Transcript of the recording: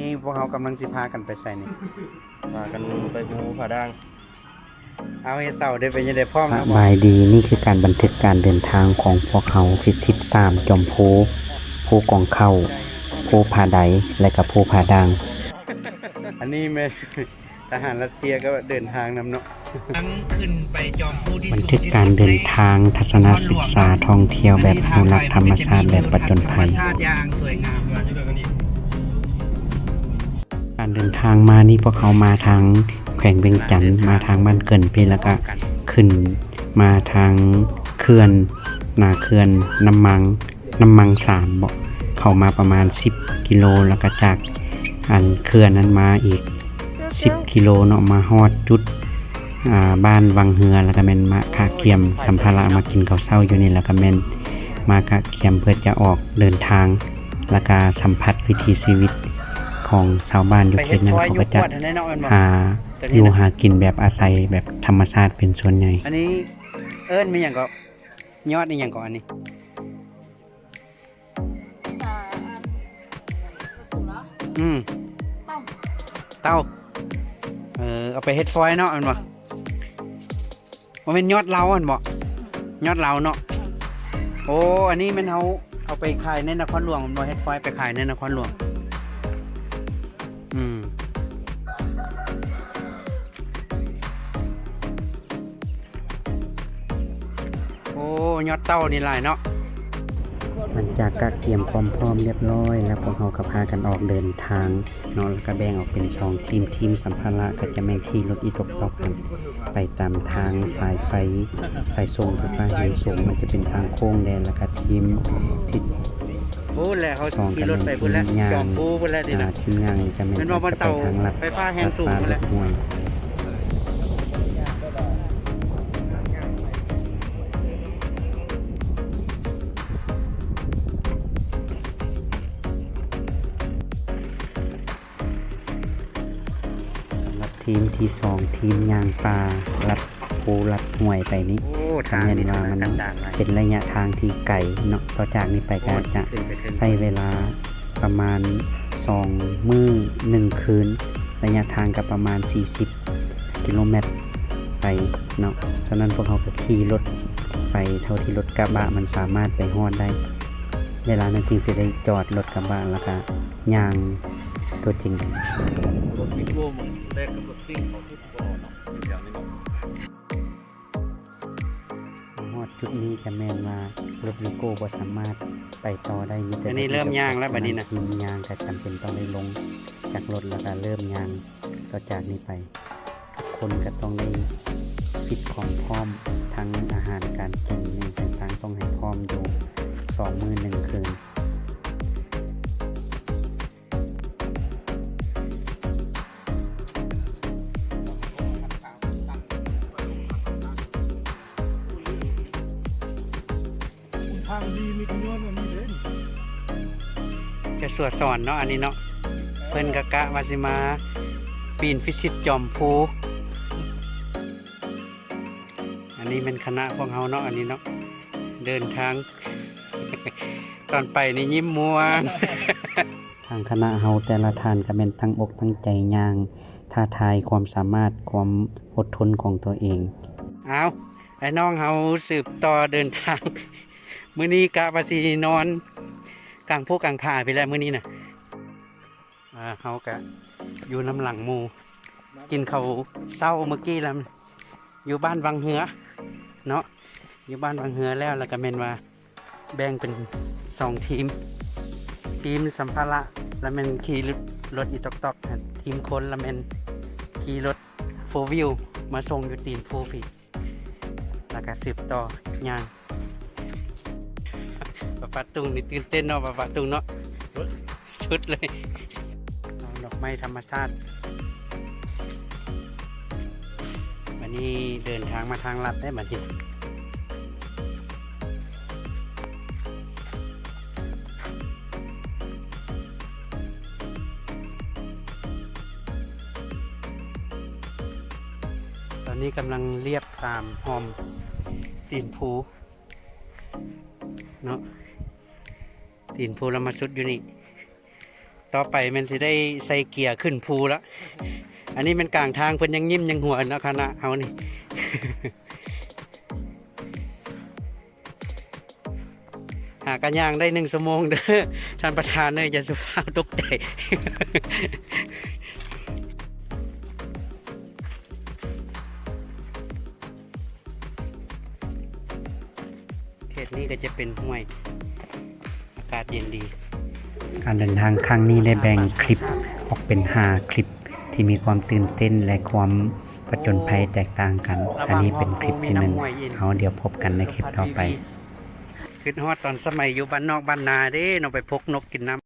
ນີ້ພວກເຮົາກຳລັງຊິພາກັນໄປໃສນີ້? ພາກັນໄປພູຜາດ່າງ. ເອົາ ເຮັດເຊົາເດ້ ເປັນຈັ່ງໃດ ພ້ອມແລ້ວບໍ່? ສະບາຍດີ, ນີ້ຄືການບັນທຶກການເດີນທາງຂອງພວກເຮົາ ຟິດສິບສາມ ຈອມພູ, ພູກອງເຂົ້າ, ພູຜາໄດ ແລະ ກະພູຜາດ່າງ. ອັນນີ້ແມ່ນ ທະຫານຣັດເຊຍກໍເດີນທາງນຳເນາະ. ທັງຂຶ້ນໄປຈອມພູທີ່ສູງທີ່ສຸດໃນນະຄອນຫຼວງ. ບັນທຶກການເດີນທາງທັດສະນະສຶກສາທ່ອງທ່ຽວແບບອະນຸລັກທຳມະຊາດແບບປະຈົນໄພ. ທຳມະຊາດຢ່າງສວຍງາມ. ການເດີນທາງມານີ້ ພວກເຮົາມາທາງແຂວງວຽງຈັນ, ມາທາງບ້ານເກີນພີ້ ແລ້ວກະຂຶ້ນມາທາງເຂື່ອນ, ໜ້າເຂື່ອນນ້ຳມັງ. ນ້ຳມັງສາມເບາະ ເຂົ້າມາປະມານສິບກິໂລ ແລ້ວກະຈາກອັນເຂື່ອນນັ້ນມາອີກສິບກິໂລເນາະ ມາຮອດຈຸດ ອ່າ ບ້ານວັງເຮືອ ແລ້ວກະແມ່ນມາກະກຽມສຳພາລະມາກິນເຂົ້າເຊົ້າຢູ່ນີ້ ແລ້ວກະແມ່ນມາກະກຽມເພື່ອຈະອອກເດີນທາງ ແລ້ວກະສຳຜັດວິຖີຊີວິດຂອງຊາວບ້ານຢູ່ເຂດນັ້ນ ເຂົາກະຈະຫາຢູ່ຫາກິນແບບອາໄສແບບທຳມະຊາດເປັນສ່ວນໃຫຍ່. ອັນນີ້ເອີ້ນແມ່ນຫຍັງເກາະ? ຍອດອີ່ຫຍັງເກາະອັນນີ້? ອືມ ເຕົ້າ ເຕົ້າ ເອີ ເອົາໄປເຮັດຟອຍເນາະ ແມ່ນບໍ່? ບໍ່ແມ່ນຍອດເລົາຫັ້ນບໍ່? ຍອດເລົາເນາະ. ໂອ້ ອັນນີ້ແມ່ນເຮົາເອົາໄປຂາຍໃນນະຄອນຫຼວງແມ່ນບໍ່? ເຮັດຟອຍໄປຂາຍໃນນະຄອນຫຼວງ. ອືມ. ໂອ້ ຍອດເຕົ້ານີ້ຫຼາຍເນາະ. ຫຼັງຈາກກະກຽມຄວາມພ້ອມລຽບຮ້ອຍແລ້ວ ພວກເຮົາກໍພາກັນອອກເດີນທາງເນາະ ແລ້ວກໍແບ່ງອອກເປັນສອງທີມ, ທີມສຳພາລະກໍຈະແມ່ນຂີ່ລົດອີ່ຕົກໆຫັ້ນ ໄປຕາມທາງສາຍໄຟ, ສາຍສົ່ງໄຟຟ້າແຮງສູງ, ມັນຈະເປັນທາງໂຄ້ງແດ່, ແລ້ວກໍທີມທີ່ ໂອ້ ແລ້ວເຮົາສອງກໍແມ່ນທີມຍ່າງ, ອ່າ ທີມຍ່າງນີ້ກໍແມ່ນຈະໄປທາງລັດ, ໄຟຟ້າແຮງສູງ ຕັດປ່າ ແລ້ວ ເລັກຫ້ວຍ. ສຳລັບທີມທີສອງ ທີມຍ່າງປ່າລັດ ພູລັດຫ້ວຍໄປນີ້ ໂອ້ ທາງນີ້ ກໍແມ່ນວ່າມັນເປັນໄລຍະທາງທີ່ໄກເນາະ, ຕໍ່ຈາກນີ້ໄປກໍຈະໃຊ້ເວລາປະມານສອງມື້ໜຶ່ງຄືນ, ໄລຍະທາງກໍປະມານສີ່ສິບກິໂລແມັດໄປເນາະ. ສະນັ້ນພວກເຮົາກໍຂີ່ລົດໄປເທົ່າທີ່ລົດກະບະມັນສາມາດໄປຮອດໄດ້, ເວລານັ້ນຈຶ່ງຊິໄດ້ຈອດລົດກະບະ ແລ້ວກໍຍ່າງຕົວຈິງ. ລົດວິໂກ້ມັນແລກກັບລົດຊິງເຂົາຄືຊິບໍ່ເອົາເນາະ ຢູ່ແຖວນີ້ເນາະ. ມາຮອດຈຸດນີ້ກໍແມ່ນວ່າລົດວີໂກ້ບໍ່ສາມາດໄປຕໍ່ໄດ້, ມີແຕ່ ອັນນີ້ເລີ່ມຍ່າງແລ້ວບັດນີ້ນະ, ທີມຍ່າງກໍຈຳເປັນຕ້ອງໄດ້ລົງຈາກລົດ ແລ້ວກໍເລີ່ມຍ່າງ. ຕໍ່ຈາກນີ້ໄປ ທຸກຄົນກໍຕ້ອງໄດ້ຟິດຄວາມພ້ອມ, ທັງອາຫານການກິນອີ່ຫຍັງຕ່າງໆ ຕ້ອງໃຫ້ພ້ອມຢູ່ສອງມື້ໜຶ່ງຄືນ. ທາງດີມີຂະຍອນອັນນີ້ເດ້. ຈະສວດສອນເນາະ ອັນນີ້ເນາະ, ເພິ່ນກະກະວ່າຊິມາປີນພິຊິດຈອມພູ. ອັນນີ້ແມ່ນຄະນະພວກເຮົາເນາະ ອັນນີ້ເນາະ, ເດີນທາງ ຕອນໄປນີ້ຍິ້ມມ່ວນ. ທາງຄະນະເຮົາແຕ່ລະທ່ານກໍແມ່ນຕັ້ງອົກຕັ້ງໃຈຍ່າງ, ທ້າທາຍຄວາມສາມາດ, ຄວາມອົດທົນຂອງຕົວເອງ. ເອົາ ໄອ້ນ້ອງເຮົາສືບຕໍ່ເດີນທາງ, ມື້ນີ້ກະວ່າຊິນອນກາງພູກາງຜາພີ້ແຫຼະມື້ນີ້ນະ. ອ່າ ເຮົາກະຢູ່ນຳຫຼັງໝູ່ ກິນເຂົ້າເຊົ້າມື້ກີ້ແລ້ວ ຢູ່ບ້ານວັງເຮືອເນາະ, ຢູ່ບ້ານວັງເຮືອແລ້ວ ແລ້ວກະແມ່ນວ່າແບ່ງເປັນສອງທີມ, ທີມສຳພາລະລະແມ່ນຂີ່ລົດອີຕອກໆ, ທີມຄົນລະແມ່ນຂີ່ລົດໂຟວິວມາສົ່ງຢູ່ຕີນພູພີ້. ແລ້ວກະສືບຕໍ່ຍ່າງ. ປາປາຕຸງນີ້ຕື່ນເຕັ້ນເນາະ ປາປາຕຸງເນາະ, ສຸດເລີຍ. ດອກໄມ້ທຳມະຊາດ. ບັດນີ້ເດີນທາງມາທາງລັດໄດ໋ບັດນີ້. ຕອນນີ້ກຳລັງລຽບຕາມຮ່ອມຕີນພູເນາະ, ຕີນພູລະມາສຸດຢູ່ນີ້. ຕໍ່ໄປແມ່ນຊິໄດ້ໃສ່ເກຍຂຶ້ນພູລະ. ອັນນີ້ແມ່ນກາງທາງ ເພິ່ນຍັງຍິ້ມຍັງຫົວເນາະ ຄະນະເຮົານີ້. ຫາກະຍ່າງໄດ້ໜຶ່ງຊົ່ວໂມງເດີ ທ່ານປະທານເອີຍ, ຢ່າສູ່ຟ້າວຕົກໃຈ. ເຂດນີ້ກໍຈະເປັນຫ້ວຍ ອາກາດເຢັນດີ. ການເດີນທາງຄັ້ງນີ້ໄດ້ແບ່ງຄລິບອອກເປັນຫ້າຄລິບ ທີ່ມີຄວາມຕື່ນເຕັ້ນ ແລະ ຄວາມຜະຈົນໄພແຕກຕ່າງກັນ. ອັນນີ້ເປັນຄລິບທີໜຶ່ງ. ເຮົາດຽວພົບກັນໃນຄລິບຕໍ່ໄປ. ຄິດຮອດຕອນສະໄໝຢູ່ບ້ານນອກບ້ານນາເດ້ເນາະ, ໄປພົກນົກກິນນ້ຳ.